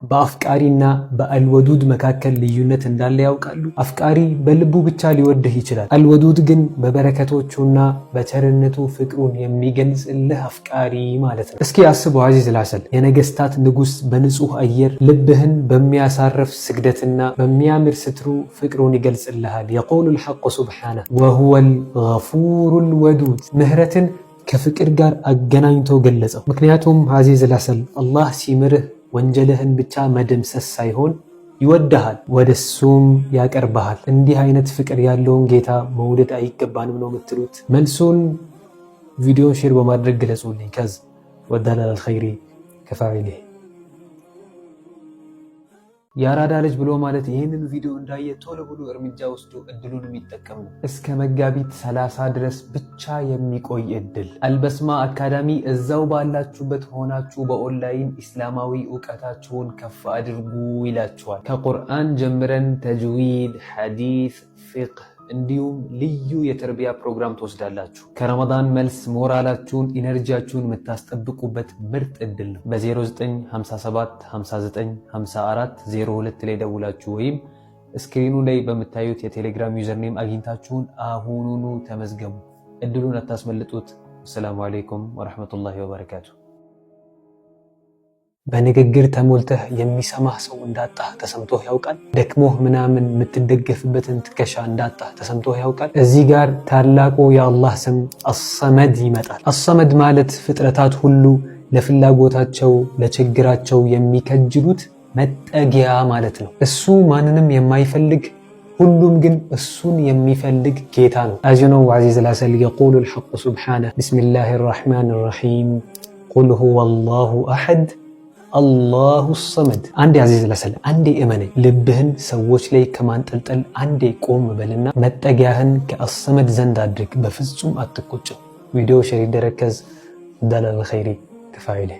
በአፍቃሪና በአልወዱድ መካከል ልዩነት እንዳለ ያውቃሉ? አፍቃሪ በልቡ ብቻ ሊወድህ ይችላል። አልወዱድ ግን በበረከቶቹና በቸርነቱ ፍቅሩን የሚገልጽልህ አፍቃሪ ማለት ነው። እስኪ አስቡ አዚዝ ላሰል፣ የነገስታት ንጉስ በንጹህ አየር ልብህን በሚያሳርፍ ስግደትና በሚያምር ስትሩ ፍቅሩን ይገልጽልሃል። يقول الحق سبحانه وهو الغفور الودود። ምህረትን ከፍቅር ጋር አገናኝቶ ገለጸው። ምክንያቱም አዚዝ ላሰል፣ አላህ ሲምርህ ወንጀልህን ብቻ መደምሰስ ሳይሆን ይወድሃል፣ ወደ እሱም ያቀርብሃል። እንዲህ አይነት ፍቅር ያለውን ጌታ መውደድ አይገባንም ነው የምትሉት? መልሱን ቪዲዮን share በማድረግ ግለጹልኝ። ከዝ والدال على الخير كفاعله። የአራዳ ልጅ ብሎ ማለት ይህንን ቪዲዮ እንዳየ ቶሎ ብሎ እርምጃ ወስዶ እድሉን የሚጠቀም ነው። እስከ መጋቢት 30 ድረስ ብቻ የሚቆይ እድል። አልበስማ አካዳሚ እዛው ባላችሁበት ሆናችሁ በኦንላይን ኢስላማዊ እውቀታችሁን ከፍ አድርጉ ይላችኋል። ከቁርአን ጀምረን ተጅዊድ፣ ሐዲስ፣ ፊቅህ እንዲሁም ልዩ የተርቢያ ፕሮግራም ትወስዳላችሁ። ከረመዳን መልስ ሞራላችሁን፣ energy ያችሁን የምታስጠብቁበት ምርጥ እድል ነው። በ0957 59 54 02 ላይ ደውላችሁ ወይም screen ኑ ላይ በምታዩት የቴሌግራም username አግኝታችሁን አሁኑኑ ተመዝገቡ። እድሉን አታስመልጡት። السلام عليكم ورحمة الله وبركاته። በንግግር ተሞልተህ የሚሰማህ ሰው እንዳጣህ ተሰምቶህ ያውቃል? ደክሞህ ምናምን የምትደገፍበትን ትከሻ እንዳጣህ ተሰምቶህ ያውቃል? እዚህ ጋር ታላቁ የአላህ ስም አሰመድ ይመጣል። አሰመድ ማለት ፍጥረታት ሁሉ ለፍላጎታቸው ለችግራቸው የሚከጅሉት መጠጊያ ማለት ነው። እሱ ማንንም የማይፈልግ፣ ሁሉም ግን እሱን የሚፈልግ ጌታ ነው። As you know, عزيز العسل، يقول الحق سبحانه بسم الله الرحمن الرحيم قل هو الله أحد الله الصمد። አንዴ አዚዝ ለሰል፣ አንዴ እመነኝ፣ ልብህን ሰዎች ላይ ከማንጠልጠል አንዴ ቆም በልና መጠጊያህን ከአሰመድ ዘንድ አድርግ። በፍጹም አትቆጭም። ቪዲዮ share ይደረግ። ከዝ الدال على الخير كفاعله።